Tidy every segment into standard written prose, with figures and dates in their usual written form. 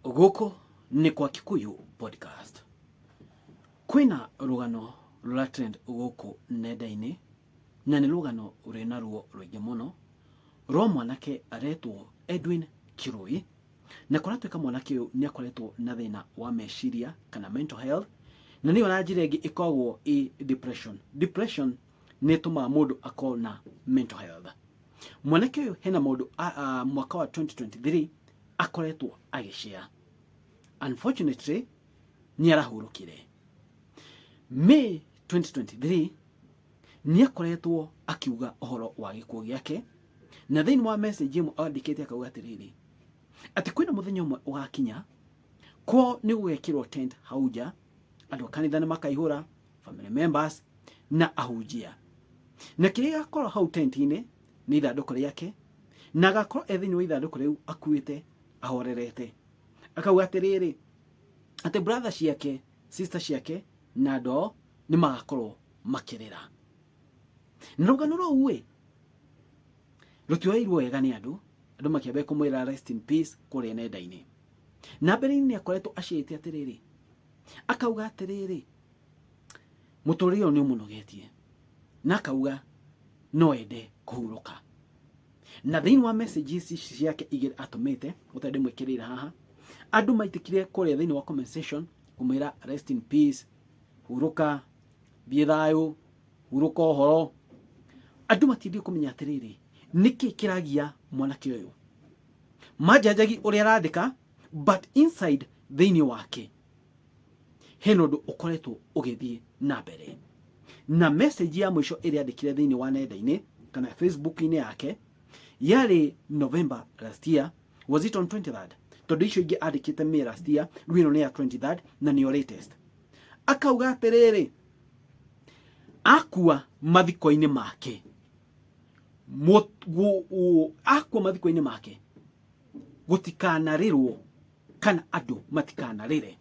Gũkũ nĩ kwa Kikuyu Podcast. Kwĩna rũgano rũra trend gũkũ nenda-inĩ na nĩ rũgano rwĩna ruo rũingĩ mũno rwa mwanake aretwo Edwin Kirui, na kũratuĩka mwanake ũyũ nĩ akoretwo na thĩna wa meciria kana mental health, na nĩyo na njĩra ĩngĩ ĩkoragwo ĩ depression. Depression nĩ ĩtũmaga mũndũ akorwo na mental health. Mwanake ũyũ hena maũndũ mwaka wa 2023 akoretwo agĩcea. Unfortunately nĩ arahurũkire May 2023. Nĩ akoretwo akiuga ũhoro wa gĩkuũ gĩake, na thĩinĩ wa message ĩmwe andĩkĩte akauga atĩrĩrĩ, atĩ kwĩna mũthenya ũmwe ũgakinya kwao nĩ gũgekĩrwo tent hau nja, andũ a kanitha nĩ makaihũra, family members na ahunjia, na kĩrĩa gĩgakorwo hau tent-inĩ nĩ ithandũkũ rĩake, na agakorwo e thĩinĩ wa ithandũkũ rĩu akuĩte ahorerete. Akauga atĩrĩrĩ, atĩ brother ciake, sister ciake na andũ ao nĩ magakorwo makĩrĩra. Na rũgano rũu ĩ rũtioeirwo wega nĩ andũ, andũ makĩambia kũmwĩra rest in peace kũrĩa nenda-inĩ. Na mbere-inĩ nĩ akoretwo acĩte atĩrĩrĩ, akauga atĩrĩrĩ, mũtũrĩre ũyũ nĩ ũmũnogetie, na akauga no ende kũhurũka. Na thĩinĩ wa messages ici ciake igĩrĩ atũmĩte, gũtarĩ ndĩmwĩkĩrĩire haha, andũ maitĩkire kũrĩa thĩinĩ wa comment section kũmwĩra rest in peace, hurũka, thiĩ thayũ, hurũka ũhoro. Andũ matiendire kũmenya atĩrĩrĩ, nĩkĩ kĩragia mwanake ũyũ manjanjagi ũrĩa arandĩka, but inside thĩinĩ wake hena ũndũ ũkoretwo ũgĩthiĩ na mbere. Na message ya mũico ĩrĩa andĩkire thĩinĩ wa nenda-inĩ kana Facebook-inĩ yake yarĩ November last year. Was it on 23rd? Tondũ icio ingĩ andĩkĩte May last year, rĩu ĩno nĩ ya 23rd na nĩyo latest. Akauga atĩrĩrĩ, akua mathiko-inĩ make, akua mathiko-inĩ make gũtikanarĩrwo kana andũ matikanarĩre,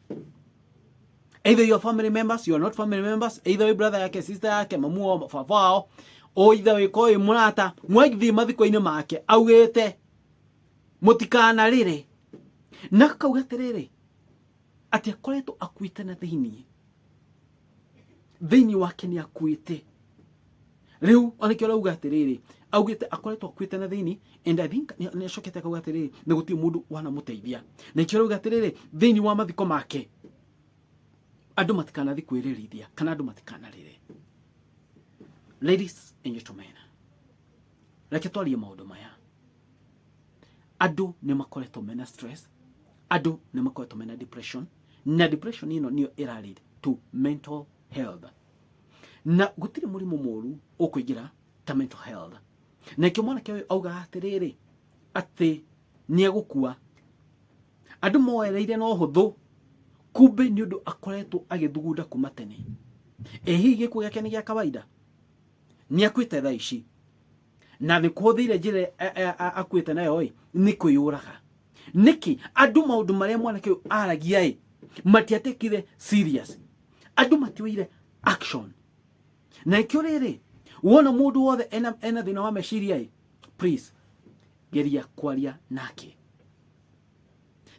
either your family members, you are not family members, either wĩ brother yake, sister yake, mamu wao, baba wao, o either wĩ ko wĩ mũrata, mwathiĩ mathiko-inĩ make augĩte mũtikanarĩre. Na akauga atĩrĩrĩ, atĩ akoretwo akuĩte na thĩinĩ wake nĩ akuĩte rĩu. Onakĩo arauga atĩrĩrĩ, augĩte akoretwo akuĩte na thĩinĩ, and I think nĩ acokete akauga atĩrĩrĩ, na gũtirĩ mũndũ wanamũteithia. Na ikĩo arauga atĩrĩrĩ, thĩinĩ wa mathiko make andũ matikanathi kwĩrĩrithia kana andũ matikanarĩre. Ladies and gentlemen, reke twarie maũndũ maya. Andũ nĩ makoretwo mena stress, andũ nĩ makoretwo mena depression, na depression ĩno nĩyo ĩra lead to mental health, na gũtirĩ mũrimũ mũru ũkũingĩra ta mental health. Na ikĩo mwanake ũyũ augaga atĩrĩrĩ, atĩ nĩ egũkua, andũ moereire no hũthũ, kumbe nĩ ũndũ akoretwo agĩthugunda kuma tene. Ĩ hihi gĩkuũ gĩake nĩ gĩa kawaida? Nĩ akuĩte thaa ici na nĩ kũhũthĩire njĩra akuĩte nayo ĩ nĩ kwĩyũraga nĩkĩ? Andũ maũndũ marĩa mwanake ũyũ aragia ĩ matiatekire serious, andũ matioire action. Na ikĩo rĩrĩ, wona mũndũ wothe ena thĩna wa meciria ĩ, please geria kwaria nake,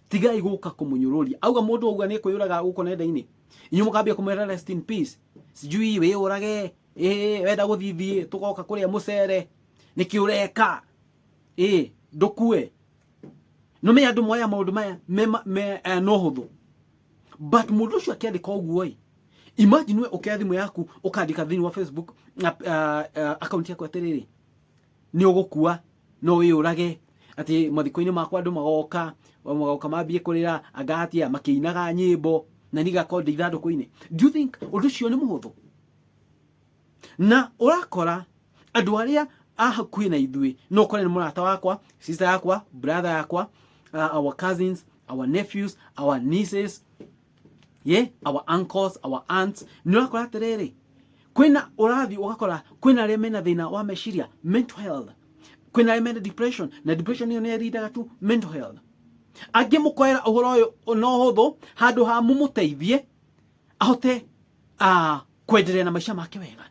tigai gũka kũmũnyũrũria. Auga mũndũ auga nĩ kwĩyũraga gũkũ nenda-inĩ, inyuĩ mũkambia kũmwĩra rest in peace, sijui wĩyũrage, ĩ wenda gũthiĩ tũgoka kũrĩa mũcere, nĩkĩ ũreka ĩ ndũkue. No me andũ moya maũndũ maya me no hũthũ, but mũndũ ũcio akĩandĩka ũguo ĩ, imagine we ũkĩoya thimũ yaku ũkandĩka thĩinĩ wa Facebook na account yaku atĩrĩrĩ, nĩ ũgũkua, no wĩyũrage, atĩ mathiko-inĩ makwa andũ magoka mambie kũrĩra anga atia makĩinaga nyĩmbo na nigakorwo ndĩ ithandũkũ-inĩ. Do you think ũndũ ũcio nĩ mũhũthũ? Na ũrakora andũ arĩa a hakuhĩ na ithuĩ, no ũkore nĩ mũrata wakwa, sister yakwa, brother yakwa, our cousins, our nephews, our nieces, yeah, our uncles, our aunts. Nĩ ũrakora atĩrĩrĩ, kwĩna ũrathiĩ ũgakora kwĩna arĩa mena thĩna wa meciria, mental health, kwĩna arĩa mena depression, na depression ĩyo nĩ ĩrindaga tu mental health. Angĩ mũkoera ũhoro ũyũ no hũthũ, handũ ha mũmũteithie ahote kwendelea na maisha make wega.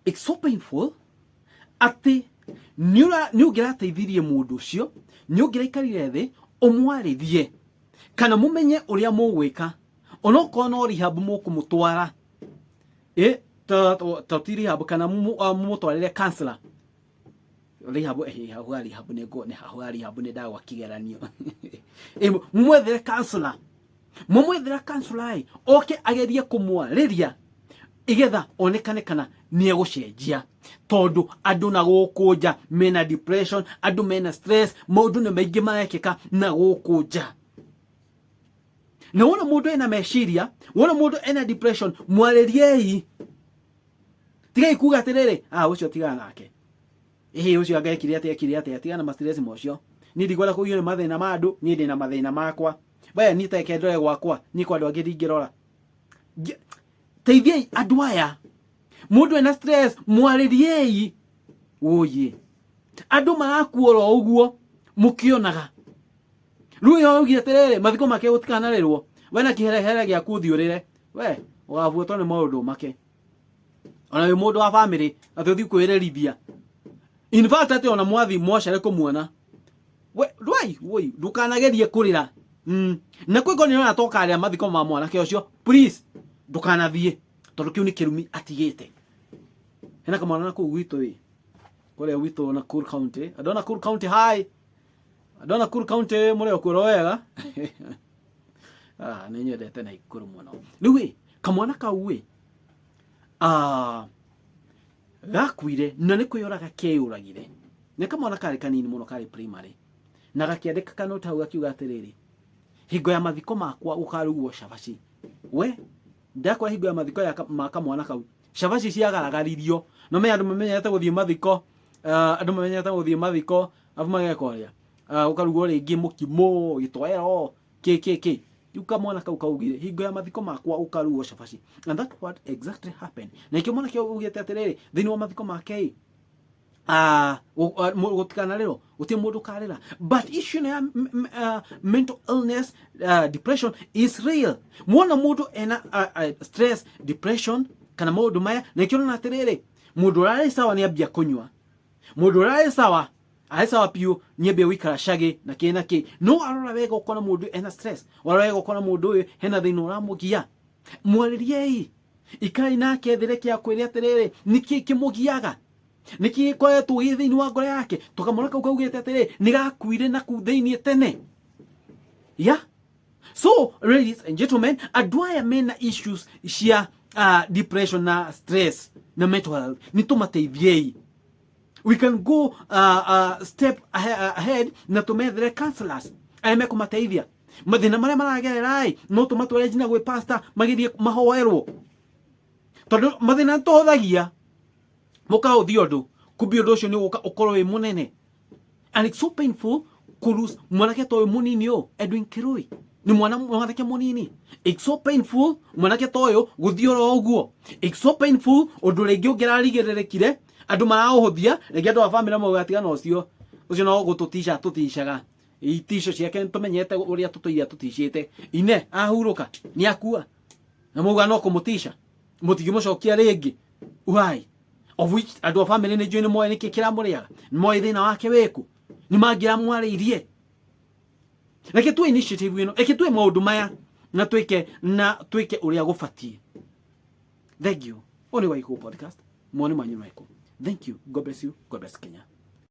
It's so painful atĩ Nĩ ũngĩrateithirie mũndũ ũcio, nĩ ũngĩraikarire thĩ ũmwarĩrie kana mũmenye ũrĩa mũgwĩka, onokorwo no rehab mũkũmũtwara, ĩ ta ti rehab, kana mũmũtwarĩre counselor. Rehab, hau rehab nĩ ngo nĩ hau rehab nĩ ndagwa kĩgeranio. Mũmwethere counselor, mũmwethera counselor ĩ oke agerie kũmwarĩria igetha onekane kana nĩ egũcenjia, tondũ andũ na gũkũ nja mena depression, andũ mena stress, maũndũ nĩ maingĩ marekĩka na gũkũ nja. Na wona mũndũ ena meciria, wona mũndũ ena depression, mwarĩriei. Tigai kuga atĩrĩrĩ, ah, ũcio tigana nake, ĩhĩ, ũcio anga ekire atĩa, ekire atĩa, tigana na stress mocio, niĩ ndikwenda kũgio nĩ mathĩna ma andũ, niĩ ndĩna mathĩna makwa, we niĩ teke ndore gwakwa, niĩ kwa andũ angĩ ndingĩrora. Teithiai andũ aya. Mũndũ ena stress, mwarĩriei. Ũyĩ, andũ marakua oro ũguo mũkĩonaga. Rĩu ĩyo augire atĩrĩrĩ, mathiko make gũtikanarĩrwo, we na kĩherehere gĩaku ũthiĩ ũrĩre, we ũgabuatwo nĩ maũndũ make, ona wĩ mũndũ wa famĩlĩ, atĩ ũthiĩ kwĩrĩrithia. In fact, atĩ ona mwathi mwacare kũmuona, we ndwai woi, ndũkanagerie kũrĩra. Na kwĩko nĩ ũrona tokarĩra mathiko ma mwanake ũcio, please ndũkanathiĩ, tondũ kĩu nĩ kĩrumi atigĩte. Hena kamwana na kũu gwitũ, ĩ kũrĩa gwitũ Nakuru County. Andũ a Nakuru County, hi, andũ a Nakuru County, mũrĩ o kuo wega? Ah, nĩ nyendete Nakuru mũno. Rĩu ĩ kamwana kau ĩ, ah, gakuire na nĩ kwĩyũraga keyũragire. Nĩ kamwana karĩ kanini mũno, karĩ primary, na gakĩandĩka kanota hau gakiuga atĩrĩrĩ, hingo ya mathiko makwa gũkarugwo cabaci. We ndakora hingo ya mathiko ya ma kamwana kau cabaci ciagaragaririo. No me andũ mamenyerete gũthiĩ mathiko, andũ mamenyerete gũthiĩ mathiko abu mageka ũrĩa, gũkarugwo rĩngĩ mũkimo, gĩtoero, kĩ kĩ kĩ. Rĩu kamwana kau kaugire, hingo ya mathiko makwa gũkarugwo cabaci, and that what exactly happened. Na ikĩo mwanake augĩte atĩrĩrĩ, thĩinĩ wa mathiko make ĩ, gũtikanarĩrwo, gũtirĩ mũndũ ũkarĩra. But issue ĩno ya mental illness, depression is real. Mwona mũndũ ena stress, depression kana maũndũ maya, na ikĩo nona atĩrĩrĩ, mũndũ ũrarĩ sawa nĩ ambia kũnyua, mũndũ ũrarĩ sawa, arĩ sawa biũ, nĩ ambia gũikara cagĩ na kĩ na kĩ. No arora wega ũkona mũndũ ena stress, warora wega ũkona mũndũ ũyũ hena thĩna ũramũgia, mwarĩriei, ikarai nake thĩ, reke akwĩre atĩrĩrĩ, nĩkĩ kĩmũgiaga, nĩkĩ gĩkoretwo gĩ thĩinĩ wa ngoro yake. Tũkamwana kau kaugĩte atĩrĩ, nĩ gakuire na kuu thĩinĩ tene. Yeah, so ladies and gentlemen, andũ aya mena issues cia depression na stress na mental health, nĩ tũmateithiei. We can go step ahead na tũmethere counselors arĩa mekũmateithia mathĩna marĩa maragerera. Ĩ no tũmatware nginya gwĩ pastor, magerie mahoerwo, tondũ mathĩna nĩtũhũthagia, mũkahũthia ũndũ, kumbe ũndũ ũcio nĩ ũgũka ũkorwo wĩ mũnene. And it's so painful kũ mwanake ta ũyũ mũnini ũyũ, Edwin Kirui, nĩ mwana mwanake mũnini. It's so painful mwanake ta ũyũ gũthiĩ oro ũguo. It's so painful ũndũ rĩngĩ ũngĩrarigĩrĩrĩkire, andũ maraũhũthia, rĩngĩ andũ a bamĩrĩ mauga, tigana ũcio, ũcio no gũtũtica tũticaga, itico ciake nĩtũmenyete ũrĩa tũtũire tũticĩte, ine ahurũka nĩ akua, na mauga no kũmũtica, mũtingĩmũcokia rĩngĩ uhai, of which andũ a bamĩrĩ nĩ njũĩ nĩ moĩ nĩkĩ kĩramũrĩaga, nĩ moĩ thĩna wake wĩkũ, nĩ mangĩramwarĩirie. Reke tuoe initiative ĩno, reke tuoe maũndũ maya na twĩke ũrĩa gũbatiĩ. Thank you. Ũyũ nĩ Waikũ Podcast. Mawoni manyu marĩkũ? Thank you. God bless you. God bless Kenya.